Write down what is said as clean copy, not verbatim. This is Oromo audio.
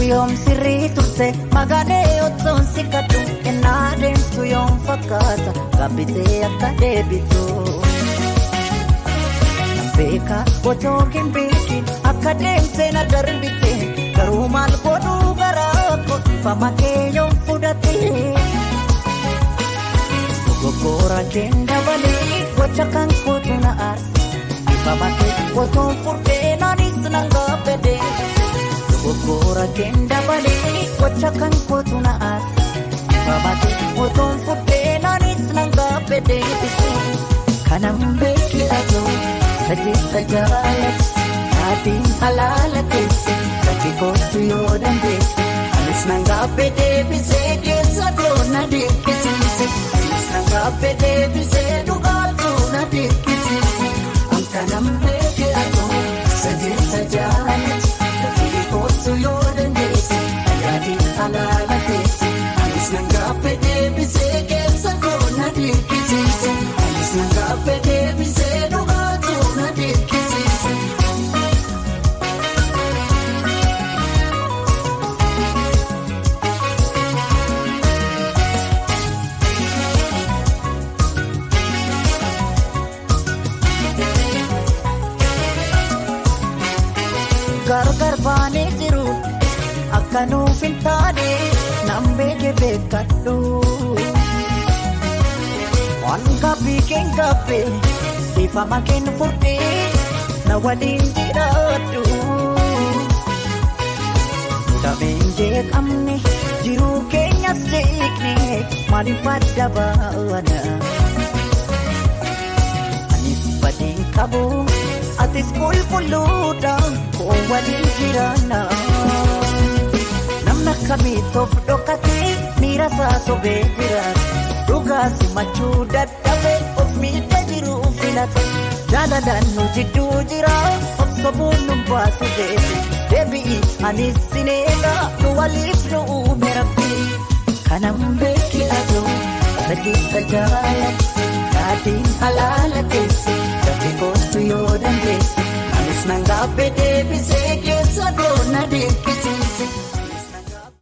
Yoom sirrii turte magaalee otoon si kadhu ennaa deemtu yoom fakkaata gaabbitee akka deebitu. Beeka otoo hin beekin akka deemte na darbite garuu maal godhuu garaa koo kee yoom fudhate. Dogoggora keen dabalee gocha kan kootu na aarse ifama kee otoon furdee naanis nan gaabbate. Dogoggora keen dabalee gocha kan kootu na aarse ifama kee otoon furdee naanis nan gaabbate. Kanan beeki atoo sajeessa jaalatu taatiin halaala teesse lafi kootu yoo dandeesse anis nan gaabbee deebisee keessa koo na dinqisiise anis nan gaabbee deebisee dhugaatuu na dinqisiise ankanan beeki atoo sajeessa jaalatu lafi kootu yoo dandeesse taatiin halaala teesse anis nan gaabbee deebisee keessa koo na dinqisiise anis nan gaabbee deebisee dhugaatuu na dinqisiise. Gargar baanee jiru akka nuuf hin taane nan beeke beekadhu. Waan gaaffii keen gaaffee ifama keen furdee na waliin jiraadhu. Dameen jeeqamne jiruu keenyas jeeqne maaliif adda baana? Anis badeen qabu atis qulqulluudha koo waliin jiraanna. Namni akkamitti of dhokatee miira isaa sobee jiraata. Dhugaa simachuu dadhabee of miidha jiru filata. Jaalalaan nu jidduu jira of sobuun nu baasu deebi. Deebi'i anis sineega nu waliif nu uume rabbi. Kanan beeki aduu sajeessa jaalatu taatiin halaala teesse lafi kootu yoo dandeesse anis nan gaabbee deebisee keessa koo na dinqisiise.